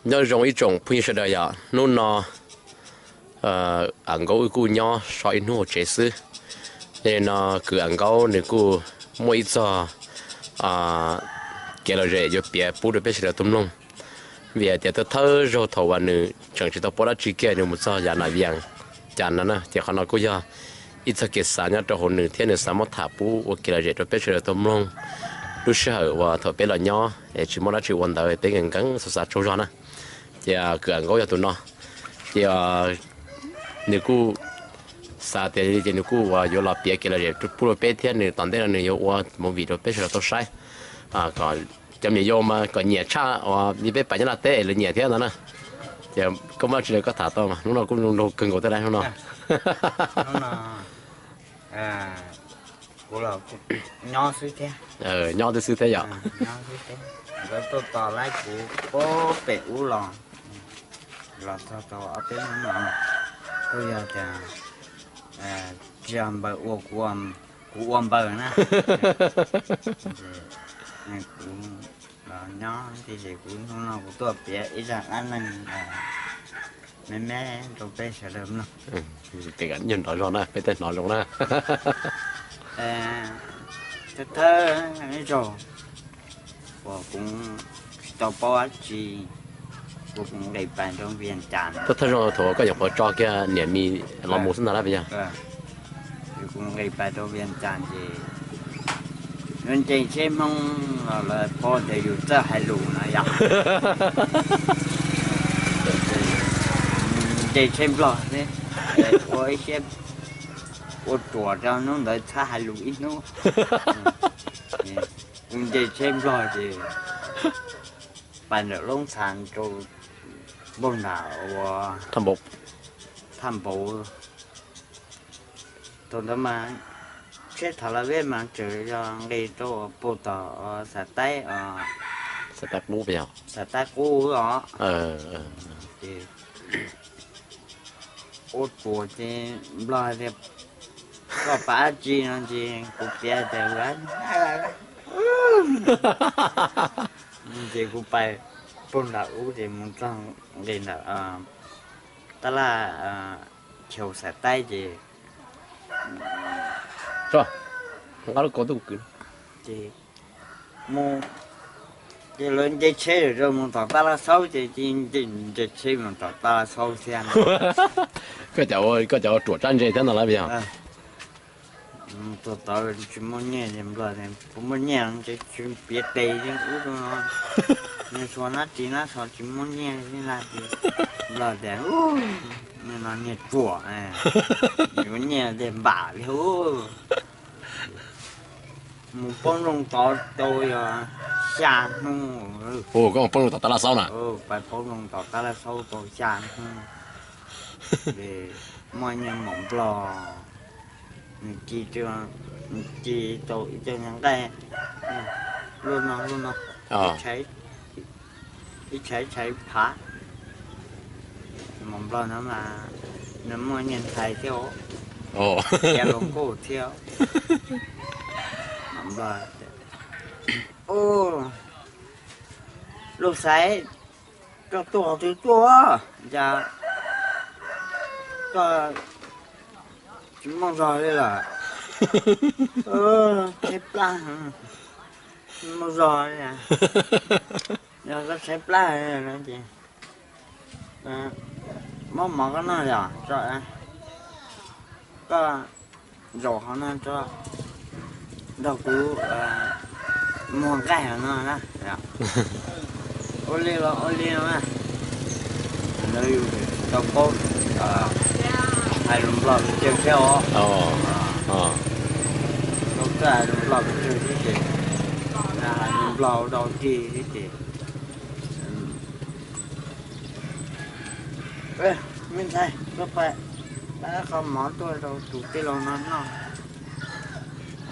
Nyob zoo ib tsoom phooj ywg sawv daws yom, hnub no Am Nkaub wb kuj nyob so ib hnub hauv tsev xwb. Yog li no kwv Am Nkaub nws kuj muaj ib txog kev lom zem yuav piav pub rau peb sawv daws tau mloog. Vim hais tias thawj thawj zaug thaum uas nws tseem tsis tau paub dab tsi kiag nws mus txog yav Nam Vias cas no na, ces qhov no kuj yog ib txoj kev xav nyob rau hauv nws thiab nws xav muab tham pub ua kev lom zem rau peb sawv daws tau mloog. Lub sij hawm uas thaum peb los nyob es tsis muaj dab tsi ua ntawd peb nkees nkees xav xav tsaug zog na. Ces kwv Am Nkaub yog tus no, ces nws kuj xav tias ces nws kuj uas yuav los piav kev lom zem pub rau peb thiab nws tom ntej no nws yuav ua movie rau peb sawv daws tau saib. Kom cov me nyuam yaus mas kom nyiam tshaj uas li peb pais nyob Nyab Laj teb es lawv nyiam thiab ntawd na. Ces koj muaj dab tsi los koj tham tau mas hnub no kuj zoo nraug kawg nkaus thiab lauj hnub no. Kuv los nyob xwb thiab. Nyob twb xwb thiab yom. Nyob xwb thiab. Nkawd tuaj tos laib kuv puag pem ub los, los txog tau ob peb hnub no, kuj yog tias tsis yog npaws ua, kuv ua npaws na. Kuv los nyob tiam sis kuv hnub no kuv tuaj piav ib zaj dab neeg me me rau peb sawv daws mloog. Nyuag nrov zog na peb thiaj hnov zoo na. Thawj thawj zaug uas kuv tsis tau paub dab tsi, kuv nqis pais rau Vias Cas. Thawj thawj zaug thaum koj nyuam qhuav tso kiag niam mis los mus xwb ntag lauj puas yog? Kuv nqis pais rau Vias Cas ces lawv nce tsheb Hmoob los lawv paub tias yus txawj hais lus no yom. Nce tsheb Nplog xwb, ua ib siab ua ruam rau hnub ntawd txhob hais lus ib hnub. Kuv nce tsheb Nplog ces pais ntawm Loob Txha rau npog nram ua thaj npauv. Thaum ntawd mas tsheb Thav La Vej mas tseem yog nqis rau puag tom Xav Taib, Xav Taib qub os. Ces ua ruam ces Nplog tias koj pais dab tsi no ces kuv piav tias ces kuv pais puag nram ub ces mus txog nqis ntawm tab laj chaw Xav Taib ces ces mus, ces lawv nce tsheb rau mus tom Tab Laj Xaub ces nce tsheb mus tom Tab Laj Xaub thiab. Koj cov ua ruam tsab ntse thiab no lauj puas yog? Mus txog tod tsis muaj nyiaj, Nplog tias puas muaj nyiaj ces tsis piav tes li ub rau no, nws xuas nab ris nab xov tsis muaj nyiaj li na ces Nplog tias ub, nyiaj no nyiaj ruam, yuav nyiaj tej npam li ub. Mus poob zoo tod tau yog xya hnub. Koj mus poob zoo tom Tab Laj Xaub na? Pais poob zoo tom Tab Laj Xaub tau xya hnub. Ces muaj niag maum Nplog, nws ci, nws ci tau ib co niag nqaij luaj no luaj no, ib tshaiv ib tshaiv phav. Maum Nplog no mas nws muaj niag ntxhais thiab, Ca Loo Nkauj thiab. Maum Nplog, Lus Xaiv, koj tuaj qhov twg tuaj, cas koj tsis muaj zog li lawm? Tshaib plab, tsis muaj zog li. Yog koj tshaib plab no ces muab mov koj noj yom, koj zaum qhov no tso, nrog kuv muag nqaij no na. Ua li los ua li no na. Lawv yus tsis tau paub hais lus Nplog pes tsawg thiab os. Tau kawg hais lus Nplog pes tsawg thiab ces, hais lus Nplog ua dau dig thiab ces. Me ntxhais, koj pais, pab qho mov tuaj rau tus tij laug no noj.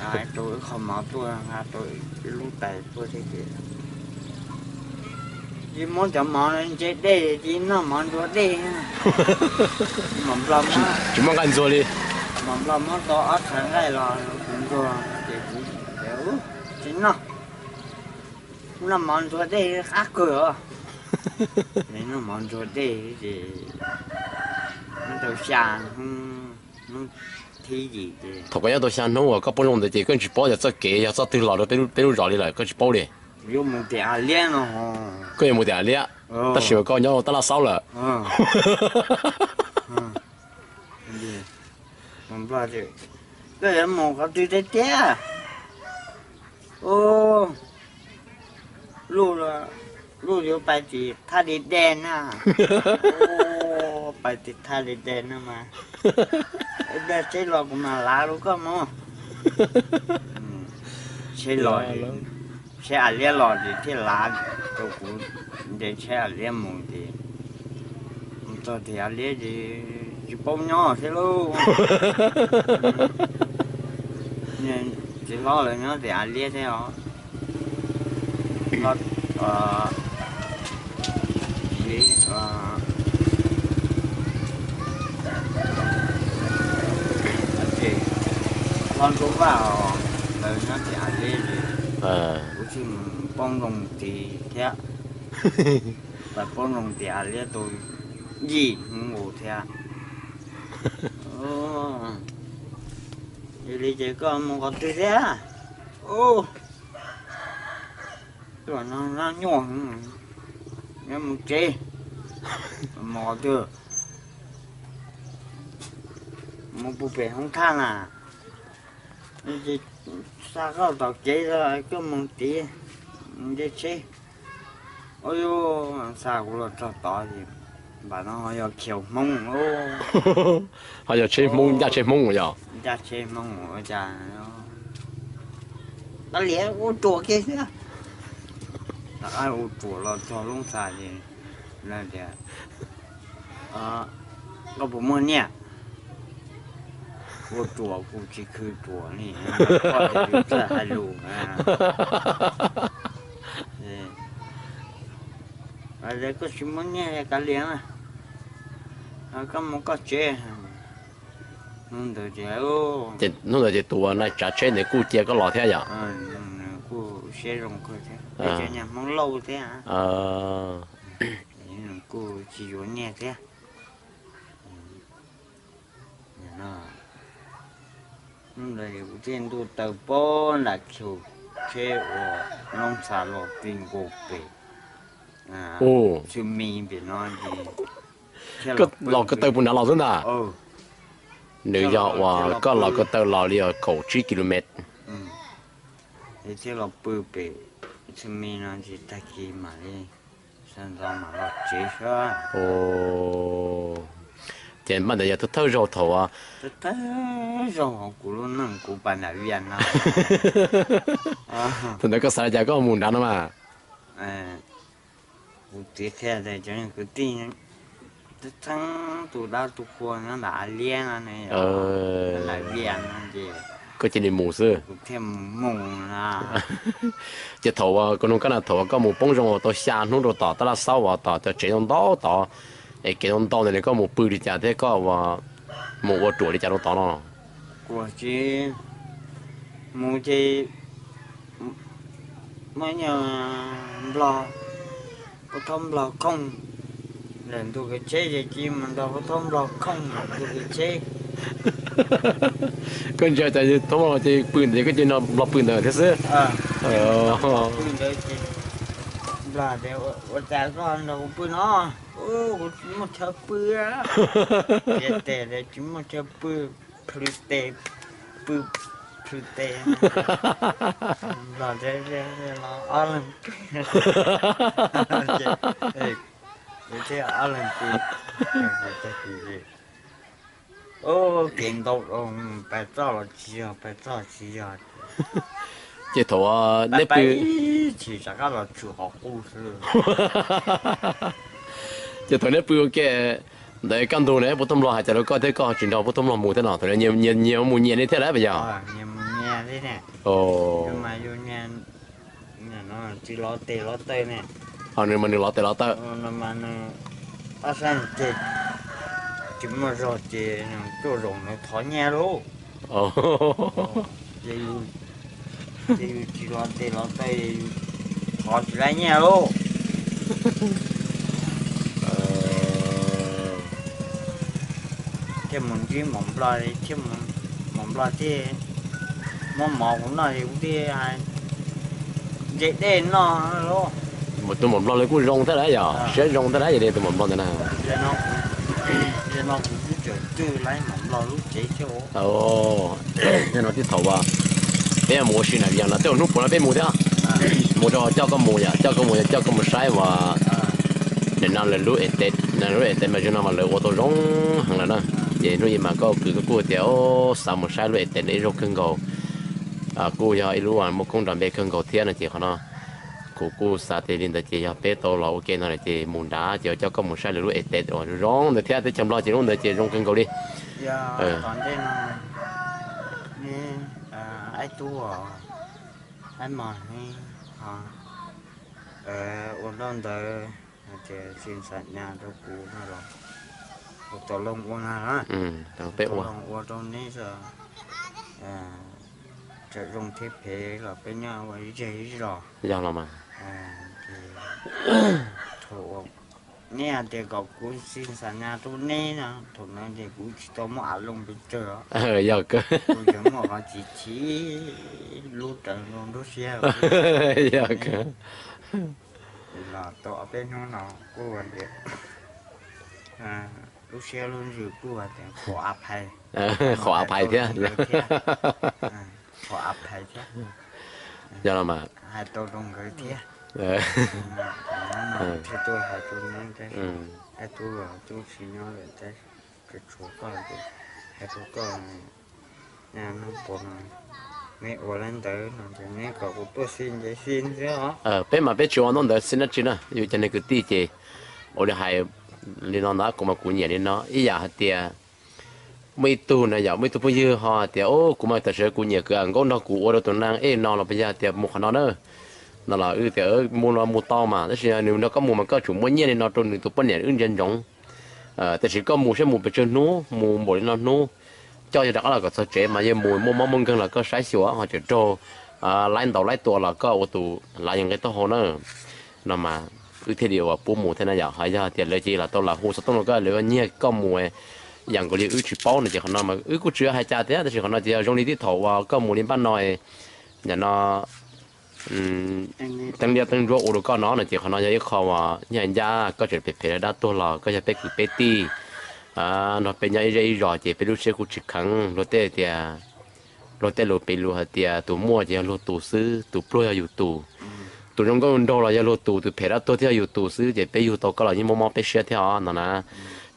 Rau ib qho mov tuaj, rau ib lub tais tuaj thiab ces, tsis muab cov mov ntse dej, tsis noj mov ntxuag dej. Maum Nplog, tsis muaj nqaij ntxuag li. Maum Nplog muab tau ob txhais nqaij los kuv ntxuag ces kuv tias, tsis noj, noj mov ntxuag dej qab kawg os. Noj mov ntsuag dej ces nyob tau xya hnub, hnub thib yim ces. Thaum koj nyob tau xya hnub uas koj poob loo ntawd ces koj tsis paub tias txoj kev yog txoj twg los rau peb lub zos li lawm, koj tsis paub li. Yuav mus tim Av Liab no. Koj yuav mus tim Av Liab, tab sis mas koj nyob Tab Laj Xaub lawm. Koj yuav mus qhov twg tiag tiag? Luj, luj yuav pais tim Thaj Li Dej na. Pais tim Thaj Li Dej no mas, dag tsheb los kuv mam lav rau koj mog. Tsheb los, tsheb Av Liab los ces thiaj lav rau kuv, nce tsheb Av Liab mus ces mus txog tim Av Liab ces tsis paub nyob thiab lauj. Txiv hlob lawv nyob tim Av Liab thiab os. Hlob Ntsuab Vaj os, lawv nyob tim Av Liab ces kuv thiaj mus poob loo tid thiab. Poob loo tim Av Liab tau yim hnub nkaus thiab. Yog li ces koj mus qhov twg thiab? Tuaj no nyuaj, yuav mus tsev. Mus qhov twg? Mus puag pem hoob thaj na. Xa koj tom kev, koj mus tid, nce tsheb. Ua yuav xa kuv los txog tod ces npam no ho yog khiaus Hmoob. Ho yog tsheb Hmoob, ncaj tsheb Hmoob yog. Ncaj tsheb Hmoob ua cas, ua ruam kiag xwb. Rov qab ua ruam los txog Loob Xas ces tias, koj puas muaj nyiaj? Ua ruam kuv tsis khwv ruam li, koj txawj hais lus. Koj tsis muaj nyiaj kav liam, koj mus koj tsev. Hnub ntawd ces, hnub ntawd ces tus uas nai tsav tsheb ntawd kuj cia koj los thiab yom? Kuj siab zoo kawg thiab, peb cov nyuag Hmoob Lauj thiab. Kuj tsis yuav nyiaj thiab. Hnub ntawd kuv thiaj ntuj taw pob nram khiaus tsheb uas Loob Xas los ti nkaus pem Xwm Mis pem no. Koj los ko taw puag nrad los xwb ntag. Nws yog uas koj los ko taw los li kaum tsib ki lu mev. Thiaj los pw pem Xwm Mis no ces tag kis mam li sawv ntxov mam los tsev xwb. Ces npaj ntawd yog thawj thawj zaug thaum, thawj zaug kuv lub neej kuv pas nram Vias no. Thaum ntawd koj xav li cas koj mus nrad no mas? Kuv txiv qhia tias cov kwv tij txheeb tus dab tus qhua nyob ntawm Av Liab no ne, nram Vias no ces koj cia li mus xwb. Kuv thiaj mus na. Ces thaum uas kuv nug koj na, thaum uas koj mus poob zoo tau xya hnub rau tom Tab Laj Xaub uas tom cov tsev ntau ntau tod, es kev ntau ntau ntawd koj mus pw li cas thiab koj mus ua ruam li cas rau tod no? Kuv tsis mus ces muaj nyuag nplog, pub thaub nplog khooj lawm ntug kev tsheb ces cia mus nrog pub thaub nplog khooj ntug kev tsheb. Koj ntsia cas thaub nplog ces pw ntawd ces koj cia nrog nplog pw ntawd thiab xwb. Pw ntawd ces nplog tias, ua cas koj nrog kuv pw no? Kuv tsis muaj chaw pw. Tias tes tias tsis muaj chaw pw, plhws tes, pw plhws tes. Nplog tias los ob leeg pw. Ces kuv thiaj ob leeg pw. Kev ntau, pais txoj los tsis yog, pais txoj tsis yog. Ces thaum neb pw, tsis rov qab los tshwm qhov qub xwb. Ces thaum neb pw ua ke ntawd kaj ntug ne, pub thaub nplog hais cas rau koj thiab koj tsis nrog pub thaub nplog mus thiab no? Thaum nyias mus nyias ne thiab lawm puas yog? Tsis lov tes lov taw ne. Ho nws mas nws lov tes lov taw. Ab, ces tsis muaj zog ces nws tuaj zaum nws thov nyiaj lauj. Ces yus tsis lov tes lov taw, yus thov tsis laib nyiaj lauj. Mus ntsib maum nplog thiab, maum nplog thiaj muab mov kuv noj es kuv thiaj ntse dej noj lauj. Tus maum nplog lawv kuj zoo thiab lawm yom, siab zoo thiab lawm yom li tus maum nplog ntawd na. Yog no kuv twb tseem twj laib maum nplog lub tsev thiab. Yog no tib thaum uas peb mus ua si na, yog no tej hnub puav no peb mus thiab, mus rau coj koj mus yom, coj koj mus yom, coj koj mus saib uas nim no lawv lub es tes, lub es tes mas zoo no mas lawv ua tau zoo heev lawm na. Ces hnub ib mas koj kwv koj kuj tias xav mus saib lub es tes ntawd ib zaug kawg nkaus, kuj yog ib lub muaj koob nrov npe kawg nkaus thiab no ces qhov no kuv kuj xav tias li ntawd ces yog peb tau los ua ke no lawm ces mus nrad ces coj koj mus saib lawv lub es tes uas zoo zoo ntawd thiab, teb chaws Nplog ces lub ntawd ces zoo kawg nkaus li. Yog tom ntej no, aib tub, aib mos ne, ho ua nroj ntawd hais tias tsis ntxham nyas rau kuv no los, kuv tau loo ua na, peb ua ua rau neb txawm zoo thiab phem los peb nyob ua ib zej ib zos. Yog los mas, thaum neb hais tias kom kuv tsis ntxham nyas rau neb no, thaum ntawd ces kuv tsis tau muaj a loo pes tsawg, yog kawg, kuv tsuas muaj qhov chim chim lub raws nruab siab. Yog kawg, los tau ob peb hnub no kuj tias lub siab lub ntsws kuj tias qhuas a phais, qhuas a phais thiab, qhuas a phais thiab. Yog los mas, hais tau rau nkawd thiab, thiaj tuaj hais rau neb, aib tub los tub tsis nyob lawm tab sis tshuav koj ces hais rau koj, neb ua li ntawd no ces neb kom kuv tuaj xij nce xij xwb os. Peb mas peb tsis ua ntaub ntawv xij dab tsi na, yus cov neeg kwv tij ces ua li hais li no ntag, kuv mas kuv nyiam li no ib yam hais tias muaj ib tug na yom, muaj ib tug phooj ywg ho hais tias, kuv mas tam sim no kuv nyiam kwv Am Nkaub nrog kuv ua rau tus neeg ej no los puas yog tias mus qhov no na, no los wb tias mus los mus tau mas, tab sis nws nrog koj mus mas koj tsum muab nyiaj li no rau nws tus poj niam wb ntsia ntsoov. Tiam sis koj mus saib mus pes tsawg hnub, mus npaum li no hnub, coj yawg rov qab los kom txog tsev mas yawg mus muaj mob muaj nkeeg los koj saib xyuas ho tseem raug laib ntaus laib tua los koj ua tus lav yawg nqe taub hau na. No mas wb thiaj li uas pub mus thiab na yom. Ho yog tias lawv cia li los tau los hu xov tooj rau koj, lawv nyiag koj mus yam nkaus li wb tsis paub no ces qhov no mas wb kuj tsis hais cas thiab, tab sis qhov no ces yog zoo li tib thaum uas koj mus li npaj no, yam no teeb liab teeb ntsuab ua rau koj no no ces qhov no yog ib qho uas nyaj ncaj koj tseem phem phem dab tuag los koj yog peb kwv peb tij, nrog peb nyob ib zej ib zos ces peb lub siab kuj tsis kheev. Luag tej tias, luag tej lus piv lus hais tias tus muaj ces yog luag tus xwb, tus pluag yog yus tus, tus zoo nkauj nraug los yog luag tus, tus phem dab tuag thiaj yog yus tus xwb, ces peb yug tau koj los yeej mob mob peb siab thiab os no na.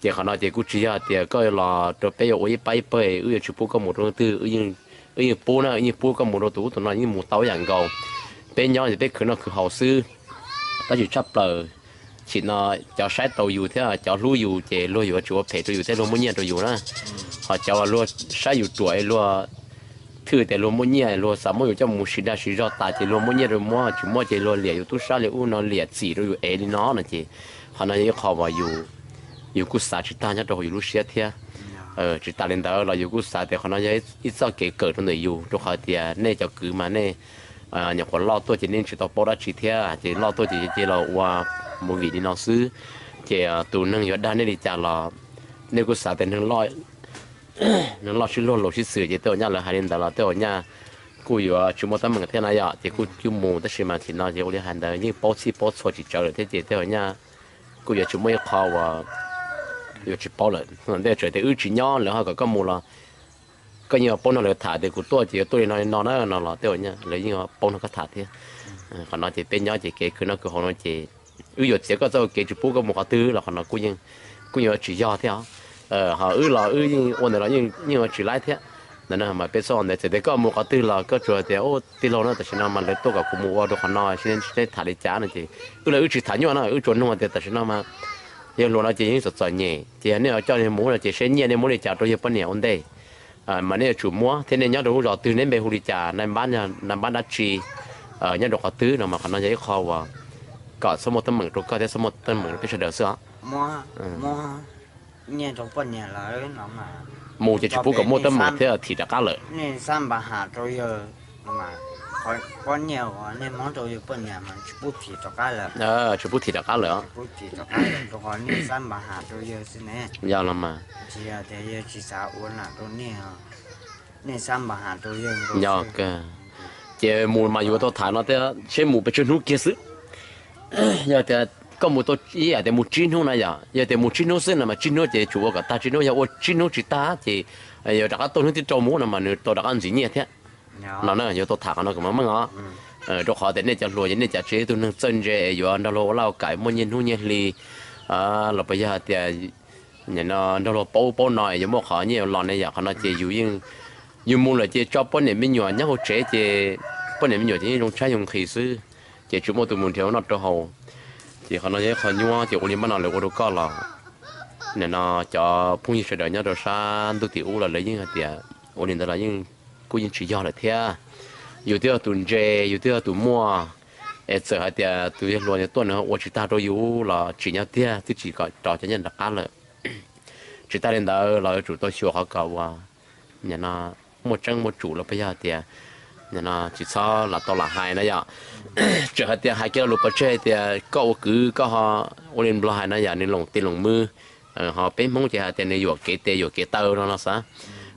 Ces qhov no ces kuj tsis yog hais tias koj los rau peb yuav ua ib pab ib pawg, wb yuav tsis pub koj mus rau leej twg, wb yeej pub na, wb yeej pub koj mus rau tus ub tus no yeej mus tau ib yam nkaus. Peb nyob ces peb khwv noj khwv haus xwb. Tab sis tshaj plaws tam sim no cov saib taus yus thiab cov hlub yus ces luag yuav tsis ua phem rau yus thiab luag muab nyiaj rau yus na. Ho cov uas luag saib yus ruam, luag thwj tias luag muaj nyiaj, luag xav muab yus coj mus siv dag siv zog tas ces luag muab nyiaj rau muab, tsis muab ces luag liam yus tub sab li ub no, liam txim rau yus ev li no no ces qhov no yog ib qho uas yus kuj xav tsis tag nyob rau hauv yus lub siab thiab. Tsis tas li ntawd los yus kuj xav tias qhov no yog ib txoj kev kawm rau ntawm yus, rau qhov tias nej cov kwv mas nej nyuam qhuav loj tuaj ces nej tsis tau paub dab tsi thiab, ces loj tuaj ces cia los ua movie li no xwb. Ces tus neeg yuav dag nej li cas los nej kuj xav tias neeg loj sib luag laus sib xwm, ces tej zaum nyaj lawv hais li ntawd los tej zaum nyaj kuj yuav tsis muaj teeb meem thiab na yom. Ces kuj coj mus, tab sis mas tam sim no ces ua li hais ntawd yeej paub txhij paub txhua tsis tsawg lawm thiab, ces tej zaum nyaj kuj yuav tsis muaj ib qho uas yuav tsis paub lawm. Ntej tseem tias wb tsis nyob lawv ho kom koj mus los koj yeej paub nrog lawv tham tias kuv tuaj ces yuav tuaj li no li no na no los tej zaum nyaj lawv yeej paub nrog koj tham thiab. Qhov no ces peb nyob ces kev khwv noj khwv haus no ces wb yuav txiav koj txoj kev tsis pub koj mus qhov twg los qhov no kuj yeej yuav tsis yog thiab os. Ho wb los wb yeej ua ntawd los yeej yuav tsis laib thiab. Ntawd mas peb txhob ua ntawd, txawm tias koj mus qhov twg los koj tsuas tias ub tij laug no tam sim no mas lawv tuaj kom kuv mus ua rau qhov no, seb tham li cas no ces wb los wb tsis tham nyuaj no, wb tsuas nug tias tam sim no mas yawg hluas no ces yeej txom txom nyem ces yog nej coj mus no ces seb nyiaj nej muab li cas rau yawg poj niam ua ntej. Mas nej yuav tsum muab thiab, nej nyob rau lub zos twg, neb npe hu li cas, nai npab dab tsi, nyob rau qhov twg no mas qhov no yog ib qho uas kom txhob muaj teeb meem rau koj thiab txhob muaj teeb meem rau peb sawv daws xwb os. Mus ces tsis pub kom muaj teeb meem thiab thim rov qab lawm. Pob nyiaj uas nej muab rau yawg poj niam mas tsis pub phim rov qab lawm. Tsis pub phim rov qab lawm. Rau qhov nej xav npam ham rau yawg xwb ne. Yog los mas. Tsis yog tias yawg tsis xav ua nam rau nej, nej xav npam ham rau yawg. Yog kawg. Ces mus mas yuav tau tham no thiab seb mus pes tsawg hnub kiag xwb. Yog tias koj mus tau ib yam tias mus tsib hnub na yom, yog tias mus tsib hnub xwb no mas tsib hnub ces tsum ua kom tag tsib hnub, yog ua tsib hnub tsis tag ces yuav rov qab tuaj hnub thib rau mus no mas nws tau rov qab ntxiv nyiaj thiab. No na yuav tau tham qhov no kom meej meej os. Rau qhov tias nej cov hluas ces nej cas tsis yog ib tug neeg txawj ntse es yuav nrog luag ua laj ua kam muaj nyiaj hnub nyiaj hli los puas yog tias nrog luag paub ub paub no es yuav muaj qhov nyiaj los ne yom. Qhov no ces yus yeej, yus mus lawm ces tso poj niam me nyuam nyob hauv tsev ces poj niam me nyuam ces yeej zoo tshaib zoo nqhis xwb, ces tsis muaj tus mus nrhiav ua noj rau haus. Ces qhov no yog ib qho nyuaj ces ua li pab no lawv ua rau koj los, nim no cov phooj ywg sawv daws nyob rau sab ntuj tim ub los lawv yeej hais tias ua li ntawd los yeej, kuj yeej tsis yog lawm thiab. Yus twb yog tus ntse, yus twb yog tus muaj, es txawm hais tias tus yawg hluas tuaj nws ua tsis tag rau yus los tsim nyog tiag twb tsis kom rov cov nyiaj rov qab lawm. Tsis tas li ntawd los yuav tsum tau xyuas qhov kom uas nim no muaj tseeb muaj tsum los puas yog tias nim no tsis txhob lam tau lam hais na yom. Txawm hais tias hais kiag lo lus pov tseg tias koj ua kwv koj ho ua li Nplog hais na yom, nws loom tes loom mw, ho peb Hmoob ces hais tias nws yuam kev tes yuam kev taw no no xav.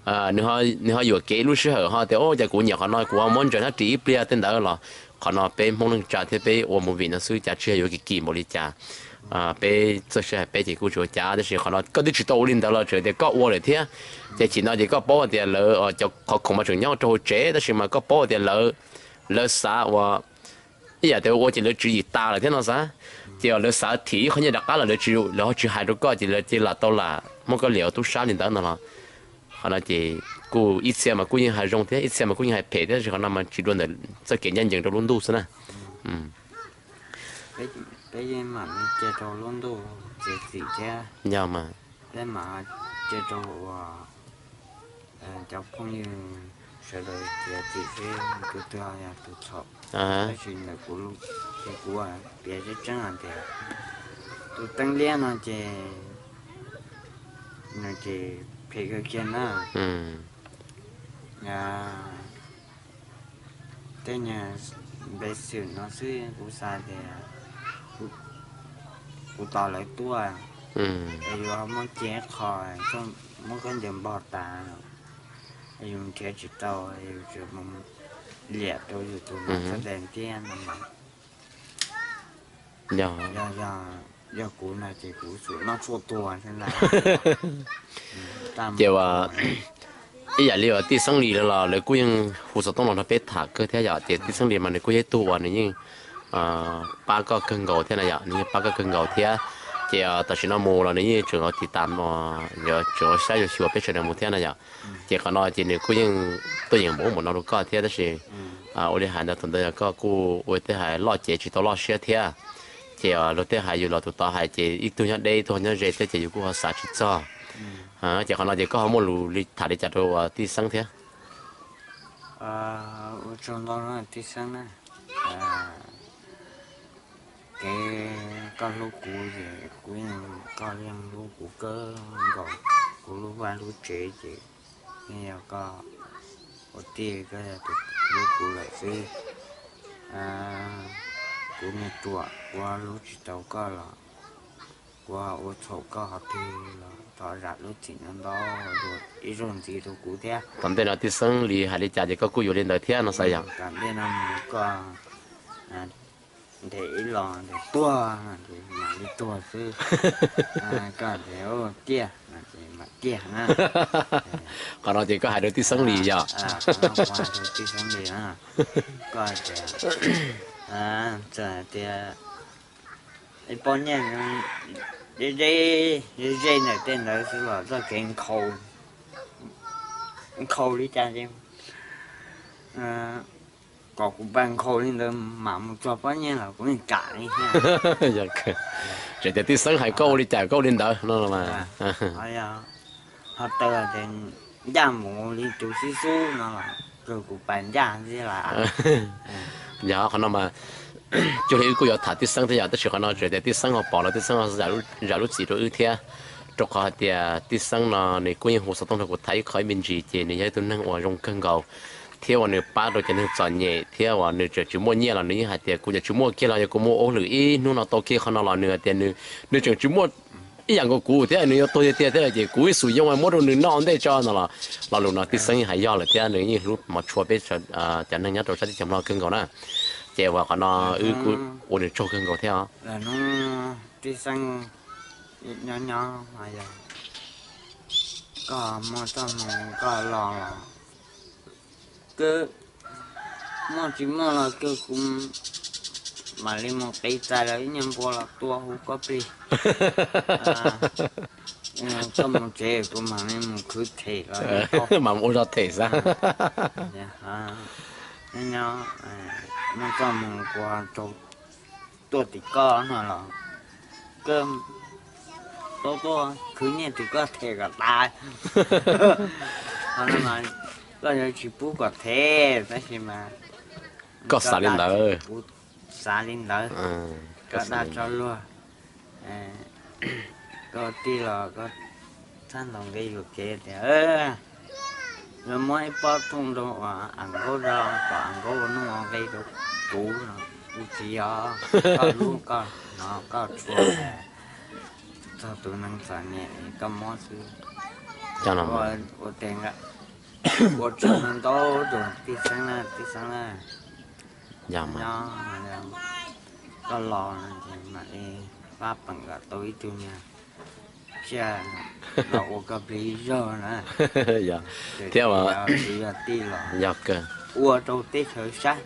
Nws ho yuam kev lub sij hawm ho tias o cas kuv nyiam qhov no kuv ho muab ntsaws hnab ris ib pliag tej ntawd los qhov no peb Hmoob neej tsa thiab peb ua movie no xwb cas tsis yog yuav kim kim npaum li cas. Peb txawj sij hawm peb ces kuj tsis ua cas tab sis qhov no koj twb tsis tau ua li ntawd los txawm tias koj ua lawm thiab, ces chim no ces koj paub tias lawv cov qhov khoom mas tseem nyob rau hauv tsev tab sis mas koj paub tias lawv, lawv xav ua ib yam tias ua ces lawv tswv yim tas lawm thiab no xav. Ces lawv xav thim ib qho nyiaj rov qab los lawv tsis, lawv ho tsis hais rau koj ces lawv cia li lam tau lam muab koj liam ua tub sab li ntawd no los, qhov no ces kuj ib txhia mas kuj yeej hais zoo thiab ib txhia mas kuj yeej hais phem thiab tab sis qhov no mas tsis dua ntawm txoj kev ncaj ncees rau lub ntuj xwb na. Peb yeej mam li cia rau lub ntuj txiav txim thiab. Yog mas. Peb mam cia rau uas cov phooj ywg sawv daws txiav txim seb tus twg yog tus txhaum. Tab sis ntawm kuv, ces kuv piav tseeb tseeb hais tias tus teeb liab no ces nws ces phem kawg kiag na. Tej niag npe xwm no xwb kuv xav tias kuv tos lawv tuaj es yus ho muab cia qho, muab khaub ncaws npog tas, yus nrhiav tsis tau, yus tseem mus liam rau yus tus no sab tes thiab no mas. Yog, yog kuv no ces kuv xum noj tshuaj tuag xwb ntag. Ces ua ib yam li uas tij Xeeb Lis los lawv kuj yeej hu xov tooj los nrog peb tham kawg thiab yom, ces tij Xeeb Lis mas nws kuj yog ib tug uas nws yeej pab koj kawg nkaus thiab na yom, nws yeej pab koj kawg nkaus thiab. Ces tam sim no mus los nws yeej tseem tiv tas, tseem saib xyuas xyuas peb sawv daws mus thiab na yom. Ces qhov no ces nws kuj yeej tuaj yeem npaum ub npaum no rau koj thiab tab sis ua li hais ntawd thaum ntawd yog koj kuj ua tej hais loj cev tsis tau loj siab thiab. Ces luag tej hais yus los tus tod hais ces ib tug nyob deb ib tug nyob ze thiab ces yus kuj ho xav tsis txog. Ces qhov no ces koj ho muaj lus li tham li cas rau tij Xeeb thiab? Ua tsaug ntau tij Xeeb na. Kev koj hlub kuv ces kuv yeej, koj yeej hlub kuv kawg nkaus, kuv lub vaj lub tsev ces yeej yog koj ua tij, koj yog tus hlub kuv lawm xwb. Kuv niag ruam, kuv hlub tsis tau koj los kuv ho ua txhaum koj qhov twg los thov zam lub txim no ntau dua ib zaug ntxiv rau kuv thiab. Tom ntej no tij Xeeb Lis hais li cas ces koj kuj yuav li ntawd thiab no xav yom. Tom ntej no mus koj ntes ib los ntes tuag no ces mam li tuag xwb. Koj ntes tiag no ces mam tiag na. Qhov no ces koj hais rau tij Xeeb Lis yom. Tij Xeeb Lis na, koj tias, txawm tias ib pob nyiaj ze ze ntawm tej ntawd xwb los txoj kev nkhaus li cas ces kom kuv pab nkhaus li ntawd mam mus txog pob nyiaj los kuv yeej kam li thiab. Tseem tias tij Xeeb hais koj ua li cas koj ua li ntawd no mas. Ho taw tias ncaj mus li tus xib xub no los kawg kuv pab ncaj xwb las. Yog qhov no mas cuag li wb kuj yuav tham tij Xeeb thiab yom, tab sis qhov no tseem tias tij Xeeb ho pom los tij Xeeb ho zam lub txim rau wb thiab, rau qhov hais tias tij Xeeb no nws kuj yeej hu xov tooj nrog kuv tham ib qho ib me ntsis ces nws yog ib tug neeg uas zoo kawg nkaus. thiab uas nws pab rau cov neeg txom nyem thiab uas nws tseem tsis muaj nyiaj los nws yeej hais tias kuv tseem tsis muaj kiag los yog kuv mus ua hauj lwm ib hnub no tau kiag qhov no los nws hais tias nws, nws tseem tsis muaj ib yam nkaus kuv thiab nws yuav tuag tiag tiag thiab ces kuv ib xus yoo muab rau nws noj ua ntej tso no los, lo lus no Tij Xeeb yeej hais yog lawm thiab nws yeej hlub mov tshua peb cov neeg nyob rau sab teb chaws Nplog kawg nkaus na. Ces uas qhov no wb kuj ua nws tsaug kawg nkaus thiab os. Tij Xeeb, nyob nyob yog koj muaj txoj hmoo koj los los kawg, muaj tsis muaj los kawg kuv mam li mus qiv txais los ib nyuag npua los tua hu koj plig. Koj mus tsev kuv mam li mus khwv them los mam ua zog them xwb. Nyob nyob, muaj txoj hmoo kuv tuaj tim koj no los kawg, tuaj tuaj khwv nyiaj tim koj them kom tas. Qhov no mas koj yuav tsis pub kom them tab sis mas koj xav li ntawd, kuv xav li ntawd. Koj dag tso luag, koj tij los koj txhaj ntaus nqi yuam kev tias yuav muab ib pob thooj rau uas Am Nkaub rau kom Am Nkaub ua nuj ua nqi rau kuv no, kuv tsis yog, koj hlub koj no koj tshua txog tus neeg txom nyem koj muab xwb. Ua teg ua tshaj ntau tus Tij Xeeb na, Tij Xeeb na. Yog mas, koj los no ces mam li pab peem kom tau ib tug niag tsiaj los ua koj plig ib zaug na. Thiab kuv yog tij los yog kawg ua rau teb chaws saib,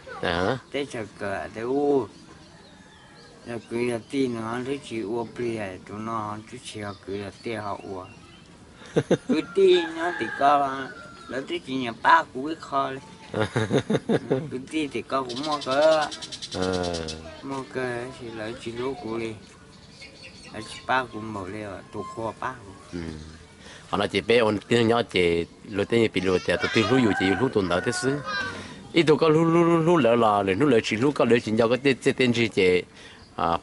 teb chaws kawm tias u, yog kwv yog tij no twb tsis ua plig, tus no twb tsis yog kwv yog tij ho ua. Kwv tij nyob tim koj, lawv twb tsis nyiam pab kuv ib qho li. Kwv tij tim koj kuv muaj kawg, muaj kawg tab sis lawv tsis hlub kuv li, lawv tsis pab kuv npaum li tus qhua pab kuv. Qhov no ces peb ua tib neeg nyob ces luag tej yeej piv lus tias tus twg hlub yus ces yus hlub tus ntawd thiab xwb. Ib tug koj hlub hlub hlub hlub lawv los lwm hnub lawv tsis hlub koj, lawv tsis nco koj tej txiaj tej ntsig ces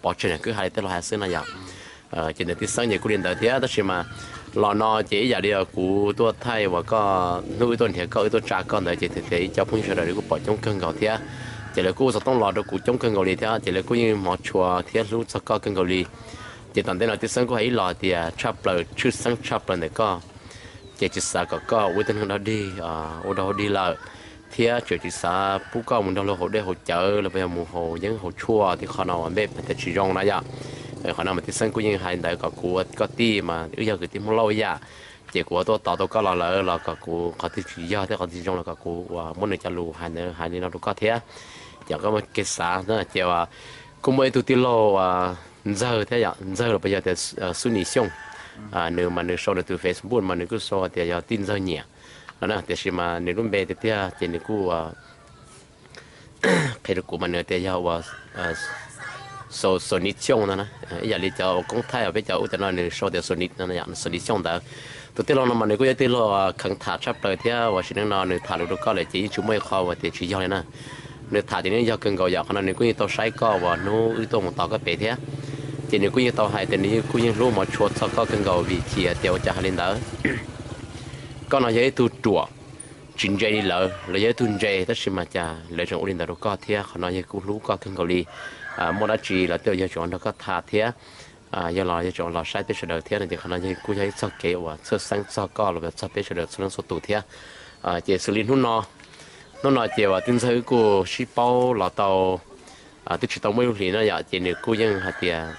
pov tseg na, kwv hais li tej laus hais xwb no yom. Ces ntawm Tij Xeeb ces kuj li ntawd thiab tab sis mas los no ces ib yam li kuv tuaj thaij uas koj hnub wb tuaj nrhiav koj wb tuaj tsa koj ntawd ces tias ib co phooj ywg sawv daws kuj pom coob kawg nkaus thiab. Ces lawv kuj ua xov tooj los rau kuv coob kawg nkaus li thiab ces lawv kuj yeej hmov tshua thiab hlub txog koj kawg nkaus li. Ces tom ntej no Tij Xeeb kuj hais ib los tias tshaj plaws, tshwj xeeb tshaj plaws ntawm koj, ces tsis xav kom koj ua ib tug neeg dog dig, ua dog dig lawm, thiab tseem tsis xav pub koj mus nrog luag haus dej haus cawv los puas yog mus haus yeeb haus tshuaj tim qhov no uas npej tias tsis zoo na yom. Qhov no mas Tij Xeeb kuj yeej hais ntawd kom kuv ua koj tij mas wb yog kwv tij Hmoob Lauj ib yam, ces kuv ua tuaj tos tau koj los lawm los kom kuv qhov twg tsis yog thiab qhov twg tsis zoo los kom kuv uas muab nws cov lus hais ntawd hais li no rau koj thiab. Ces koj muaj kev xav na ces kuj muaj ib tug tij laug Ntxawg thiab yom, Ntxawg los puas yog tias Xub Nis Xyooj, nws mas nws sau nws tus Facebook mas nws kuj sau tias yog Tij Ntxawg Nyiam no na, tiam sis mas nws lub npe tiag tiag ces nws kuj qhia rau kuv mas nws tias yog uas Xub Nis Xyooj no na, ib yam li cov uas koob thaij uas peb cov ub cov no nws sau tias Xub Nis Xyooj ntawd. Tus tij laug no mas nws kuj yog tij laug kheev tham tshaj plaws thiab uas sim neej no nws tham lus rau koj lawm ces yeej tsis muaj ib qho uas tias tsis yog li na. Nws tham ces nws yog kawg nkaus yom, qhov no nws kuj yeej tau saib koj uas hnub wb tuaj mus tos koj pem thiab. Ces nws kuj yeej tau hais tias nws kuj yeej hlub mov tshua txog koj kawg nkaus vim chim tias ua cas hais li ntawd. Koj no yog ib tug ruam, tsis ntse li lawv, lawv yog ib tug ntse tab sis mas cas lawv tseem ua li ntawd rau koj thiab. Qhov no yog kuj hlub koj kawg nkaus li. Muaj dab tsi los tej yog tseem nrog koj tham thiab, yog los yog tseem los saib peb sawv daws thiab no ces qhov no yog kuj yog ib txoj kev uas tshwj xeeb txog koj los txog peb sawv daws txhua leej txhua tus thiab. Ces xws li hnub no, hnub no ces uas Tij Ntxawg wb kuj sib paub los tau twb tsis tau muaj ib lub hlis no yom, ces nws kuj yeej hais tias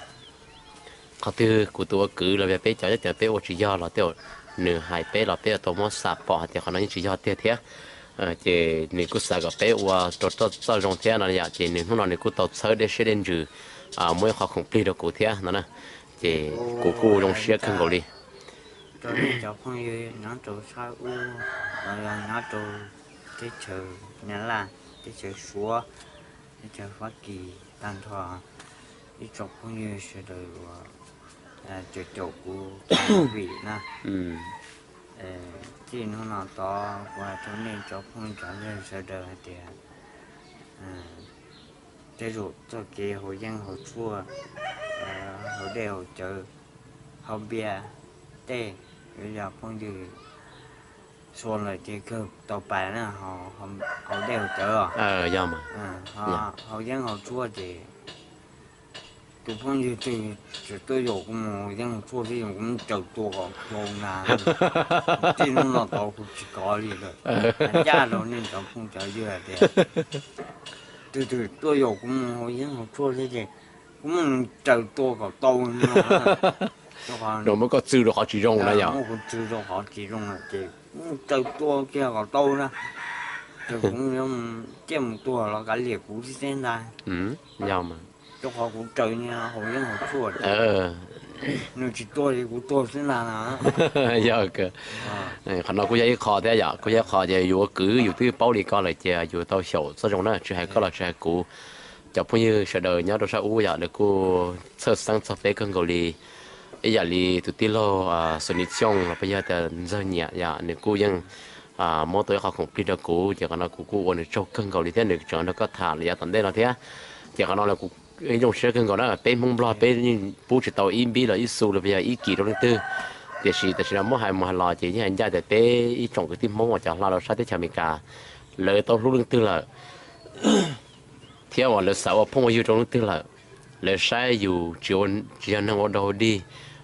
qhov twg kuv tus ua kwv los yog peb cov nyob ces peb ua tsis yog los tej, nws hais peb los peb tau muab xam pom hais tias qhov no yeej tsis yog tiag thiab. Ces nws kuj xav kom peb ua rau txoj zoo thiab no yom, ces nws hnub no nws kuj tau txhawb dej siab dej ntsws muab ib qho khoom plig rau kuv thiab no na. Ces kuv kuj zoo siab kawg nkaus li. Rau nej cov phooj ywg nyob rau sab ub los yog nyob rau teb chaws Nyab Laj, teb chaws Suav, teb chaws Fab Kis tag nrho, ib tsoom phooj ywg sawv daws uas caum caum kuv vim na. Txij hnub no tod kuv hais rau nej cov phooj ywg sawv daws hais tias tej zaum txoj kev haus yeeb haus tshuaj, haus dej haus cawv, haus npias tej, yuav yog phooj ywg txhua lawm ces kawg tau pais na, haus dej haus cawv os. Yog mas, haus yeeb haus tshuaj ces tus phooj ywg twg tseem tuaj yaum kuv mus haus yeeb haus tshuaj thiab, kuv muab raws tua kom tau na. Txij hnub no tod kuv tsis kov li lawm. Ncaj rau nej cov phooj cov ywg tias twg twg tuaj yaum kuv mus haus yeeb haus tshuaj thiab ces kuv muab nws raws tua kom tau no. Muab koj txwv rau qhov tsis zoo na yom. Muab kuv txwv rau qhov tsis zoo lawm ces kuv muab raws tua kiag kom tau na. Ces kuv yuav ciaj mus tuag los kav liam kuv xwb ntag. Yog mas, rau qhov kuv raws niag haus yeeb haus tshuaj. Nws tsis tuag ces kuv tuag xwb ntag na. Yog, qhov no kuj yog ib qho thiab yom, kuj yog ib qho ces yus ua kwv yus twb paub li ko lawm ces yus tau xyaum txoj zoo na, tsis hais koj los tsis hais kuv. Cov phooj ywg sawv daws nyob rau sab ub yom, lawv kuj txhawj xeeb txog peb kawg nkaus li. Ib yam li tus tij laug Xus Nis Xyooj los puas yog tias Ntxawg Nyiam yom, nws kuj yeej muab tau ib qho khoom plig rau kuv, ces qhov no kuv kuj ua nws tsaug kawg nkaus li thiab nws tseem nrog koj tham los yav tom ntej no thiab. Ces qhov no los kuv zoo siab kawg nkaus na, peb Hmoob Nplog peb yeej pub tsis tau ib npib los ib xu los puas yog ib kis rau leej twg. Tiam sis tam sim no muab hais mus hais los ces yeej hais ncaj tias peb ib tsoom kwv tij Hmoob uas cov hla rau sab teb chaws Amelikas, lawv tau hlub leej twg lawm thiab uas lawv xav ua phooj ua ywg rau leej twg lawm, lawv saib yus tsis yog neeg ua dog ua dig,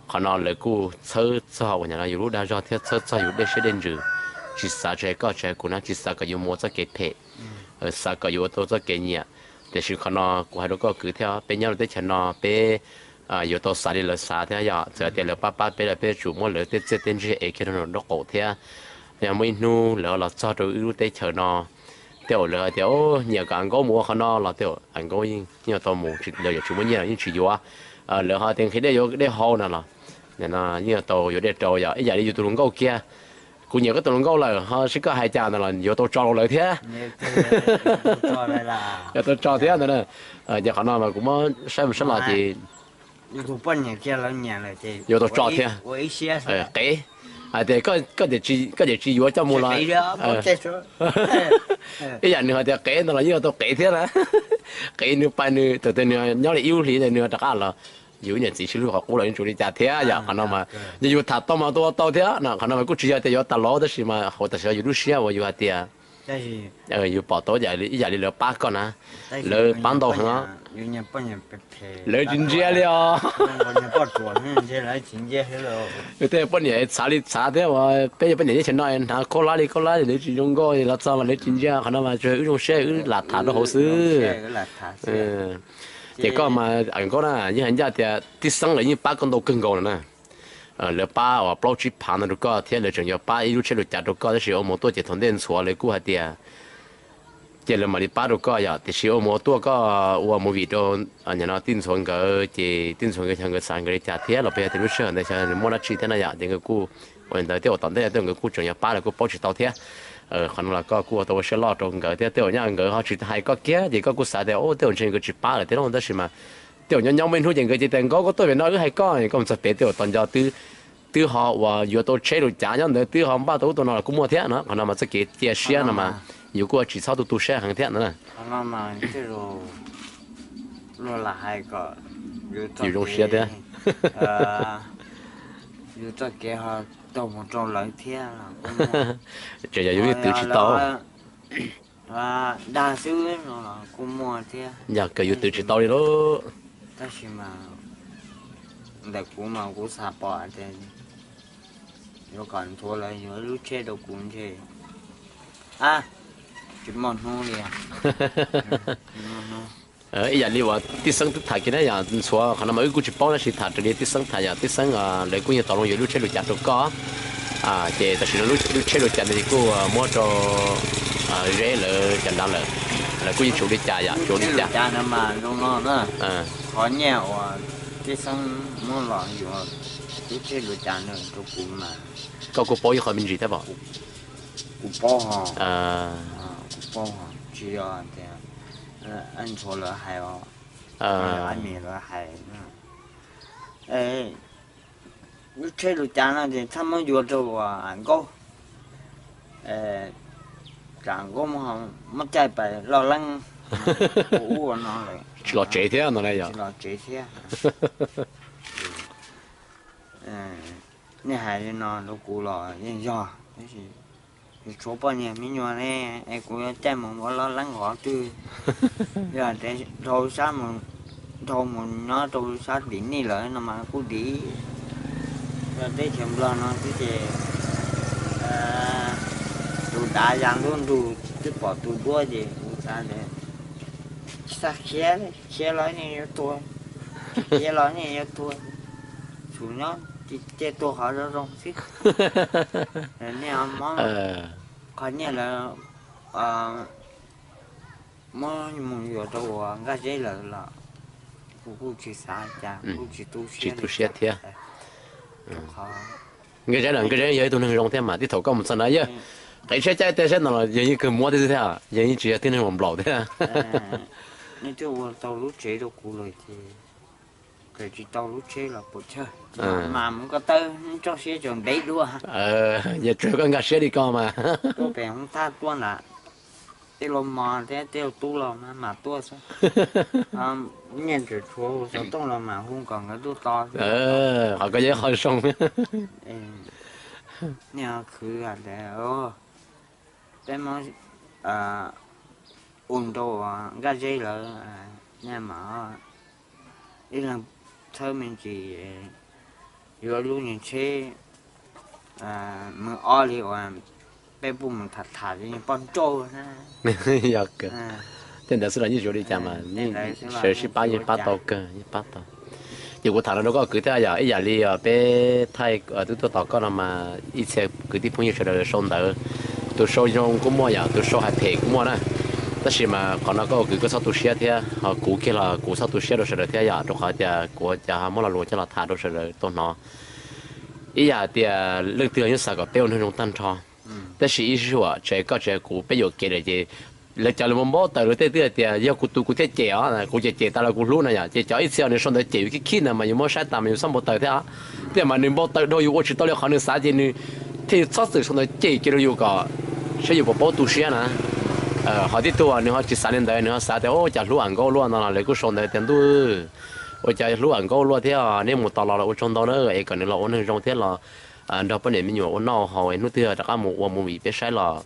qhov no lawv kuj txhawb txog uas yus lub dag zog thiab txhawb txog yus dej siab dej ntsws, tsis xav tsis hais koj tsis hais kuv na, tsis xav kom yus mus ua txoj kev phem, xav kom yus ua tau txoj kev nyiam. Tiam sis qhov no kuv hais rau koj kwv thiab, peb nyob rau teb chaws no peb yuav tau xav li lawv xav thiab yom. Txawm tias lawv pab pab peb los peb yuav tsum muab lawv tej txiaj tej ntsig ev kiag rau nraum nraub qaum thiab. Yog muaj ib hnub lawv los txog rau wb lub teb chaws no, tej zaum lawv hais tias nyiam kom Am Nkaub mus ua qhov no los tej zaum Am Nkaub yeej yuav tau mus, lawv yuav tsis muaj nyiaj los yeej tsis yuav. Lawv ho tias nqhis dej yuav dej haus no los yeej yuav tau yuav dej rau yom. Ib yam li yus tus hluas nkauj kiag, kuv nyiam koj tus hluas nkauj lawm ho seb koj hais cas no los yuav tau tso rau lawv thiab. Yuav tau tso thiab ntag. Ces qhov no mas kuv muab saib mus saib los ces yuav tau tso thiab. Qev, hais tias koj tias tsis yuav coj mus los ib yam nws hais tias qev no los yeej yuav tau qev thiab na. Qev nws pais nws thaum twg nws nyob li ib lub hlis nws rov qab los, yus ib niam txiv sib hlub qhov qub los yeej tsis ua li cas thiab yom. Qhov no mas yog yus tham tau mas ua tau thiab no. Qhov no mas kuj tsis yog tias yuav tas los tab sis mas hauv tam sim no yus lub siab uas yus hais tias yus pom tau ib yam li lawv pab koj na, lawv pab ntau heev. Lawv tsis ntsia li os. Tej poj niam txhav li txhav thiab uas peb yog poj niam teb chaws no hnav khaub hlab li khaub hlab lawv tsis zoo nkauj los txog mas lawv tsis ntsia. Qhov no mas tsuas wb zoo siab wb lam tham rau hauv xwb. Ces koj mas Am Nkaub na, yeej hais ncaj tias tij xeeb lawv yeej pab koj ntau kawg nkaus lawm na. Lawv pab uas plaub tsib phav ntawd rau koj thiab lawv tseem yuav pab ib lub tsheb lub cav rau koj tab sis ua mus tuaj ces thaum ntej ntxhuav lawv kuj hais tias ces lawv mam li pab rau koj yom. Tiam sis ua mus ua tuaj koj ua movie rau no tij ntxhuav nkawd ces tij ntxhuav nkawd xyov nkawd xav nkawd li cas thiab los puas yog tias lub sij hawm ntawd xyov nws muaj dab tsi thiab na yom. Ces nkawd kuj ua li ntawd tej zaum tom ntej tej zaum nkawd kuj tseem yuav pab lawv kuj paub tsis tau thiab. Qhov no los koj kuj ua tau ua siab loj rau nkawd thiab tej zaum nyaj nkawd ho tsis hais koj kiag ces koj kuj xav tias tej zaum ntshe nkawd tsis pab lawm thiab lauj. Tab sis mas tej zaum nyob nyob muaj ib hnub ces nkawd cia tias Nkauj koj tuaj pem no wb hais koj, koj mus txog pem tej zaum tos nco twb twb ho uas yuav tau tsheb rau cav nyob ntawd twb ho npaj tau ub tau no los kuj muaj thiab no. Qhov no mas txoj kev cia siab no mas yus kuj tsis txhob tu tu siab heev thiab no na. Yus zoo siab thiab. Yus txoj kev ho taug mus rau lawv thiab. Tseem yog yus twv tsis tau. Dag xwb no los kuj muaj thiab. Yog kawg yus twv tsis tau li lauj. Tab sis mas ntawm kuv mas kuv xav pom tias yuav kom ntxhuav lawv yuav lub tsheb rau kuv ntshe tsis muaj hnub li. Ib yam li uas tij xeeb twb tham kiag na yom, ntxhuav qhov no mas wb kuj tsis paub tab sis tham raws li tij xeeb tham yom, tij xeeb lawv kuj yog tos loo yuav lub tsheb lub cav rau koj. Ces tam sim no lub tsheb lub cav ntawd ces kuj muab rau Zeb lawv cov nrad lawm, lawv kuj yeej tsis ua li cas yom, tsis ua li cas. Qhov nyiaj uas tij xeeb muab los yuav lub tsheb lub cav ntawd rau kuv mas koj kuj paub ib qho me ntsis thiab pom. Kuv paub ho, kuv paub ho, tsis yog tias ntxhuav lawv hais os, a mis lawv hais. Lub tsheb lub cav no ces txhob muab yuav rau Am Nkaub, tsam Am Nkaub muab caij pais loj leeb ua ub ua no lawm. Tsis los tsev thiab no na yom. Tsis los tsev thiab. Nej hais li no rau kuv los yeej yog, tab sis Tshuav poj niam me nyuam ne, es kuv yuav caij mus ua loj leeb qhov twg? Yog dhau sab, dhau mus nyob rau sab tim nej lawm no mas kuj dim. Yog teb chaws Nplog no xwb ces tus dav ya nruab nrug twb pom tus duab ces kuv xav tias tsis txhob khiav, khiav los nej yuav tuag, khiav los nej yuav tuag, tsuas nyob cia tuag qhov zoo zoo xwb. Nej mob, qhov nyiaj lawv muab mus yuav rau uas Nkaj Zeb lawm los kuv kuj tsis xav cas, kuj tsis tu siab thiab. Nkaj Zeb los Nkaj Zeb yog ib tug neeg zoo thiab mas, tib thaum koj mus txog na yog qev tsheb caij tej sab no los yog yeej kawg muab thiab xwb thiab, yog yeej tsis yog tib neeg uas nplaum thiab. Nej twb ua tau lub tsev rau kuv lawm ces kawm tsis tau lub tsev los puas chawj, mas mus ko taw tso siab tso ntev dua. Yog tsuas koj nkag siab li ko mas tuaj pem hoob thab tuaj ntawd, tej laus mos thiab tej laus tub los mas tuaj xwb. Nyiaj tseem tshuav, hu xov tooj los mas hu kom nkawd tuaj tos. Qhov ko yog ib qho zoo. Nej khwv tias peb muab ua rau Nkaj Zeb lawm, nej mam ib leeg txhawb me ntsis yuav lub niag tsheb Mws ob li uas peb puj mus tham tham li poj nrauj na. Yog kawg, tej ntawd xwb los yeej zuav li cas mas, sawv sib pab yeej pab tau kawg, yeej pab tau. Ces kuv tham no rau koj kwv thiab yom, ib yam li peb thaij twb tuaj tos koj no mas ib txhia kwv tij phooj ywg sawv daws sau ntawv, tus sau zoo kuj muaj yom, tus sau hais phem kuj muaj na. Tab sis mas qhov no koj ua kwv koj txhob tu siab thiab, ho kuv kiag los kuv txhob tu siab rau sawv daws thiab yom, rau qhov tias kuv ua cas ho muab lo lus coj los tham rau sawv daws tau hnov. Ib yam tias leej twg los yeej xav kom peb ua neeg zoo tag nrho, tab sis ib zaug tsis hais koj tsis hais kuv peb yuam kev lawm ces lawv cov lawv muaj npau taws lawv tej twb hais tias yog kuv tus kuv thiaj cem os, kuv cem cem tas los kuv hlub no yom, ces cov ib txhia uas nws sau ntawv cem yus khib khib ntawd mas yus muab saib tas mas yus txhob npau taws thiab. Tiam mas nws npau taws dhau yus ua tsis tau li qhov nws xav ces nws thiaj txhob txwm sau ntawv cem kiag rau yus kom saib yus puas paub tu siab na. Ho tib tug nws ho tsis xav li ntawd, nws ho xav tias ua cas hlub am nkaub luaj no los lawv kuj sau ntawv tias ntuj, ua cas hlub am nkaub luaj thiab, neb mus tos los los ua tsaug ntau na, es kom nws los ua neeg zoo thiab los nrog poj niam me nyuam ua noj haus es hnub twg rov qab mus ua movie peb saib los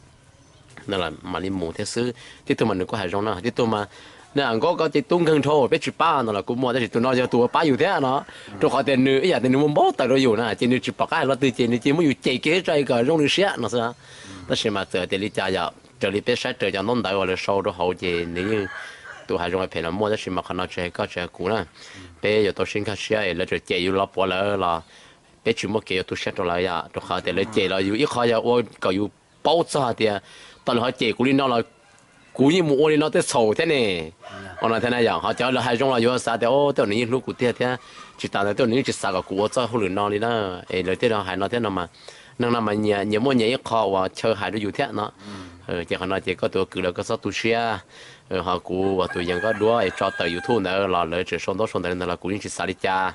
mam li mus thiab xwb. Tib tug mas nws kuj hais zoo na, tib tug mas nws am nkaub koj ces tub nkeeg dhau peb tsis pab no los kuj muaj, tab sis tus no yog tus uas pab yus thiab no, rau qhov tias nws ib yam tias nws muaj npau taws rau yus na, ces nws tsis pom qab hais lo twg ces nws cia muab yus cem kiag tso kom zoo nws siab no xwb. Tab sis mas txawm tias li cas yom, raws li peb saib raws cov ntaub ntawv uas lawv sau rau hauv ces nws yeej tus hais zoo hais phem los muaj, tab sis mas qhov no tsis hais koj tsis hais kuv na. Peb yuav tau sib nkag siab, lawv tseem cem yus los puav lawv los peb tsis muaj kev yuav tu siab rau lawv yom, rau qhov tias lawv cem los yus ib qho yog ua kom yus paub txog hais tias tau lawv ho cem kuv li no los kuv yeej mus ua li no tej txhaum thiab ne. Ua no thiab na yom, ho cov lawv hais zoo los yuav xav tias o tej zaum nws yeej hlub kuv tiag thiab, tsis tas ntawd tej zaum nws yeej tsis xav kom kuv ua txoj hauj lwm no li na. Es lawv thiaj hais no thiab no mas, neeg no mas nyias muaj nyias ib qho uas chaw hais rau yus thiab no. Ces qhov no ces koj tus ua kwv los koj txhob tu siab, ho kuv uas tus yees koj duab es tso tawm YouTube ntawd los lawv tseem sau ntaub sau ntawv li ntawd los kuv yeej tsis xav li cas.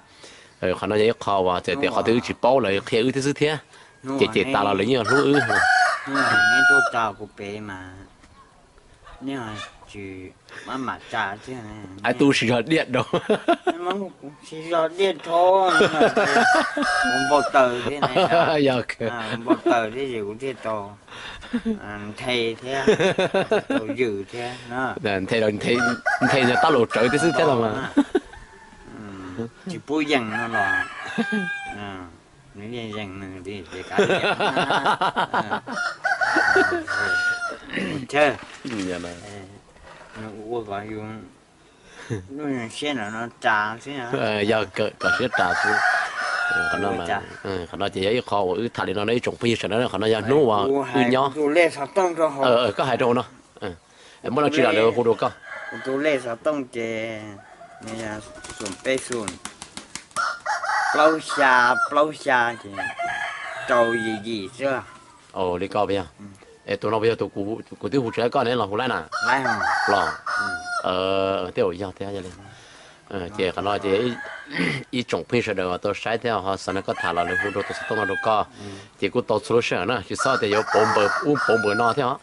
Qhov no yog ib qho uas txawm tias qhov twg wb tsis paub lawv qhia wb thiab xwb thiab, ces cem tas los lawv yeej hlub wb. Neb tuaj tsa kuv pem mas nej tsis maj mam tsa thiab. Ai tu tsis zog diaj rau, tsis zog diaj rau, kuv npau taws thiab, yog npau taws thiab ces kuv thiaj tau nthe thiab, tau ywm thiab. Nthe, nthe tab laus tsawv thiab xwb thiab los mas. Tsis pub yees no los nws yeej yees nws li ces kav liam. Nws ua kom yus lub siab no no ras xwb. Yog kom siab ras xwb. Qhov no ces yog ib qho uas wb tham li no ib tsoom phooj ywg sawv daws, qhov no yog hnub uas wb nyob. Koj hais rau hauv no, muaj dab tsi los lawv hu rau koj. Kuv tus lej xov tooj ces nws yog xoom peb xoom plaub xya plaub xya ces rau yim yim xwb. Li ko yog. Es tus no puas yog tus kuv twb hu tsis laib koj ne los hu laib na? Los, tej zaum yog thiab li. Ces qhov no ces ib tsoom phooj ywg sawv daws uas tau saib thiab ho xav nrog koj tham los lawv hu rau tus xov tooj no rau koj. Ces kuj tau txhua lub sij hawm na, tsis txhob tias yuav pauv npaws ub pauv npaws no thiab os.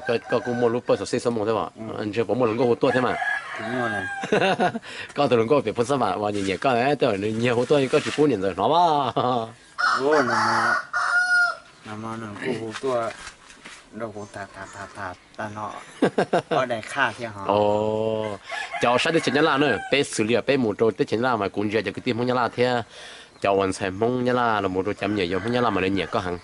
Koj kuj muaj lub pawj xov xij xov moo thiab os, ntshe puas muaj hluas nkauj hu tuaj thiab mas. Koj tus hluas nkauj pem Phoos Xab Vam uas nyiam nyiam koj, tej zaum nws nyiag hu tuaj koj tsis pub niam ntxawm hnov mas. Cov saib teb chaws Nyab Laj na, peb xws li peb mus rau teb chaws Nyab Laj mas kuv ntsia cov kwv tij Hmoob Nyab Laj thiab cov uas ntxhais Hmoob Nyab Laj los mus rau cov me nyuam yaus Hmoob Nyab Laj mas lawv nyiam koj heev.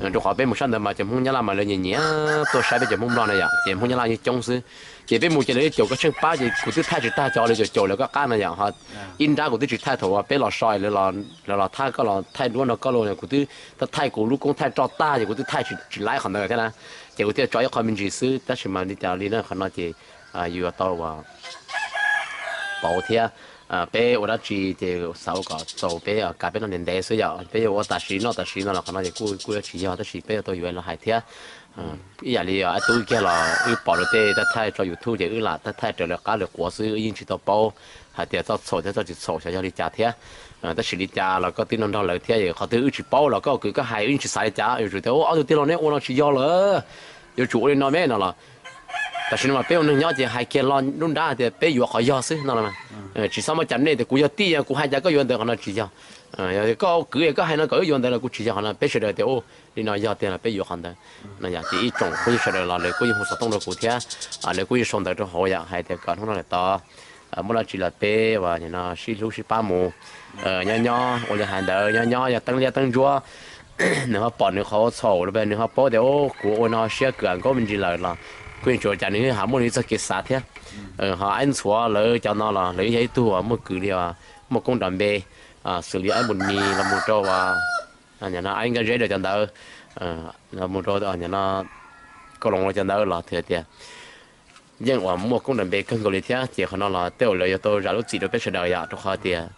Rau qhov peb mus sab ntawd mas cov Hmoob Nyab Laj mas lawv nyiam nyiam tuaj saib peb cov Hmoob Nplog na yom, ces Hmoob Nyab Laj yeej coob xwb. Ces peb mus ces lawv yeej caum koj tsheej pab ces kuv twb thaij tsis tag cov lawv caum caum lawv koj qab no yom. Ho ib nrab kuv twb tsis thaij thaum uas peb los so lawv los thab koj los thaij duab nrog koj los, kuv twb thaij kuv lub koob thaij roj tag ces kuv twb thaij tsis laib qhov ntawd thiab na. Ces kuv thiaj tso ib qho me ntsis xwb, tab sis mas li cas li na qhov no ces yus yuav tau pauv thiab. Peb ua dab tsi ces xav ua kom txaus peb kav peb noj ntev ntev xwb yom. Peb yuav ua tam sim noj tam sim no los qhov no ces kuj kuj yuav tsis yog, tab sis peb yuav tau yuav los hais thiab. Ib yam li ob tug kiag los wb pom lawv tej thaij thaij tso YouTube ces wb lam thaij thaij raws lawv qab lawv quav xwb, wb yeej tsis tau paub hais tias txoj txhaum thiab txoj tsis txhaum xyov yog li cas thiab. Tab sis li cas los koj twb nrog nrog lawv thiab, qhov twg wb tsis paub los koj kwv koj hais wb yeej tsis xav li cas, yuav tsum tias ua ob tug tij laug neb ua no tsis yog lawm, yuav tsum ua li no me no los. Tam sim no mas peb ua neeg nyob ces hais kiag lo lub nrab tias peb yuav qhov yog xwb no. Tsis txhob muaj cas nej tias kuv yog tij, kuv hais cas koj yuav ntawd, qhov no tsis yog. Yog koj kwv koj hais no kom wb yuav ntawd los kuj tsis yog, qhov no peb sawv daws tias u, li no yog tiag los peb yuav qhov ntawd. No yog ces ib tsoom phooj ywg sawv daws los lawv kuj yeej hu xov tooj rau kuv thiab, lawv kuj yeej sau ntawv rau hauv yom, hais tias kom hnub no lawm tod muaj dab tsi los peb uas nim no sib hlub sib pab mus, nyob nyob ua li hais ntawd, nyob nyob yog teeb liab teeb ntsuab, nws ho pom nws qhov ua txhaum los nws ho paub tias u, kuv ua no siab kwm nkaub me ntsis lawm los kuj yeej tsuas cas nws yeej ho muaj nws ib txoj kev xav thiab. Ho aib ntxhuav lawv cov no los lawv yog ib tug uas muaj kwv li, muaj koob nrov npe, xws li aib Npus Mis los mus rau aib Nkaj Zeb rau cov ntawd, los mus rau Kauj Loos rau cov ntawd los hais tias yeej uas muaj koob nrov npe kawg nkaus li thiab. Ces qhov no los tej zaum lawv yuav tau zam lub txim rau peb sawv daws yom, rau qhov tias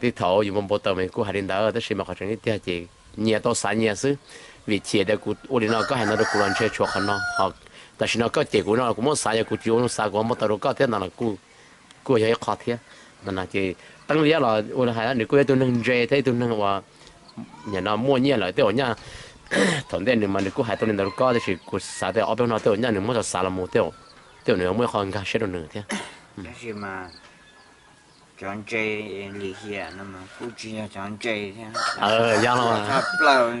tib thaum yus npau npau taws mas kuj hais li ntawd, tab sis mas qhov tseem tiag tiag ces nyias tau xav nyias xwb. Vim chim tias kuv ua li no koj hais no rau kuv los ntshe tshuav qhov no, ho tam sim no koj cem kuv no los kuv muab xav, yog kuv tsis ua zoo xav kuv npau taws rau koj thiab no los kuj yog ib qho thiab. No ces teeb liab los ua li hais nws kuj yog ib tug neeg ntse thiab ib tug neeg uas nim no muaj nyiaj lawm tej zaum nyaj, thaum ntej nws mas nws kuj hais tau li ntawd rau koj, tab sis kuv xav tias ob peb hnub no tej zaum nyaj nws muab tau xav los mus tej zaum nws muaj ib qho nkag siab rau nws thiab. Tab sis mas cov ntse lim hiam no kuj tsis yog cov ntse thiab, yog los ruam,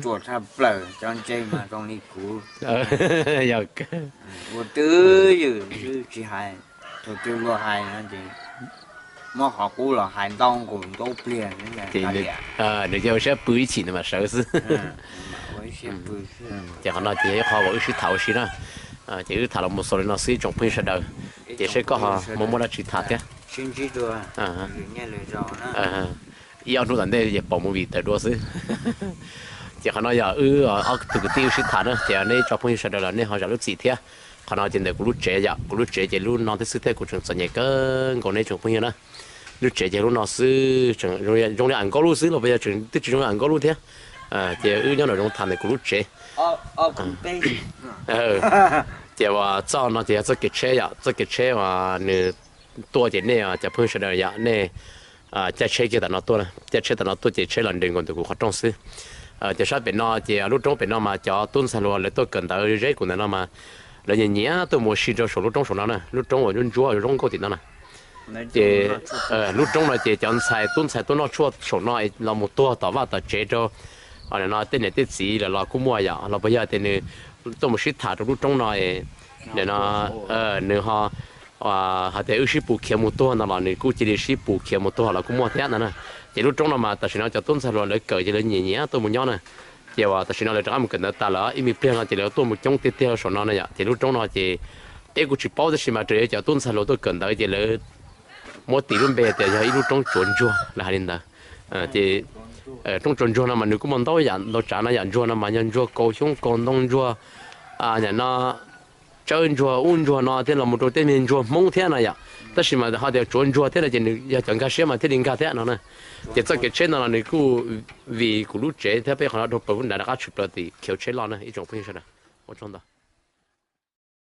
ruam tshaj plaws, cov ntse mas zoo li kuv. Yog ua twj ywm xwb tsis hais, thaum twg luag hais no ces muab qhov qub los hais ntau nkaus ntau pliag. Nws cia ua siab pw ib chim nws mam sawv xwb. Ces qhov no ces yog ib qho uas wb sib tham ua si na. Ces wb tham los mus xaus li no xwb tsoom phooj ywg sawv daws, ces seb koj ho muaj muaj dab tsi tham thiab. Ib ob hnub tom ntej ces pom movie tawm dua xwb. Ces qhov no yog wb ob tug kwv tij wb sib tham na, ces nej tsoom phooj ywg sawv daws los nej ho zam lub txim thiab. Qhov no ces ntawm kuv lub tsev yom, kuv lub tsev ces lub no thiab xwb thiab kuv tseem txom nyem kawg nkaus nej tsoom phooj ywg na. Lub tsev ces lub no xwb, zoo li am nkaub lub xwb los puas yog tseem twb tsis zoo li am nkaub lub thiab. Ces wb nyob nram zoov tham ntawm kuv lub tsev. Ces uas txoj no ces yog txoj kev tsheb yom, txoj kev tsheb uas nws tuaj ces nej cov phooj ywg sawv daws yom, nej caij tsheb kiag tom no tuaj, caij tsheb tom no tuaj ces tsheb los nres nkaus ntawm kuv qhov rooj xwb. Ces sab pem no ces lub roob pem no mas cov tub ntxhais hluas lawv tuaj kawm ntawv zeb kuv ntawm no mas lawv nyiam nyiam tuaj mus ua si rau saum lub roob saum no na, lub roob uas ntsuab ntsuab zoo nkauj tim no na. Ces lub roob no ces cov ntxhais tub ntxhais tuaj noj tshuaj saum no los mus tuag tom vaj tom tsev rau no tej niam tej txiv lawm los kuj muaj yom, los puas yog tias nws tuaj mus sib tham rau lub roob no, nim no nws ho hais tias wb sib pus khiav mus tuag no los nws kuj cia li sib pus khiav mus tuag los kuj muaj thiab no na. Ces lub roob no mas tam sim no cov tub ntxhais hluas lawv kawm ces lawv nyiam nyiam tuaj mus nyob na. Ces uas tam sim no lawv rov qab mus kawm ntawv tas lawm, ib me pliag no ces lawv tuaj mus coob tiag tiag saum no na yom. Ces lub roob no ces peb kuj tsis paub tab sis mas raws li cov tub ntxhais hluas tuaj kawm ntawv ces lawv muab tis lub npe tias yog ib lub roob tsuav ntsuag lawv hais li ntawd. Ces roob tsuav ntsuag no mas nws kuj muaj ntau yam ntau tsav no yom, ntsuag no mas yog ntsuag kaus xyoob kaus ntoo ntsuag, nim no tsawb ntsuag ub ntsuag no thiab los mus rau tej me ntsuag Hmoob thiab no yom. Tab sis mas ho tias tsuav ntsuag thiab no ces nws yog cov nkag siab mas thiaj li nkag thiab no na. Ces txoj kev tsheb no los nws kuj vim kuv lub tsev thiab peb qhov no dhau plaws lub nrad rov qab tshwm plaws tim khiv tsheb loj na ib tsoom phooj ywg sawv daws. Ua tsaug ntau.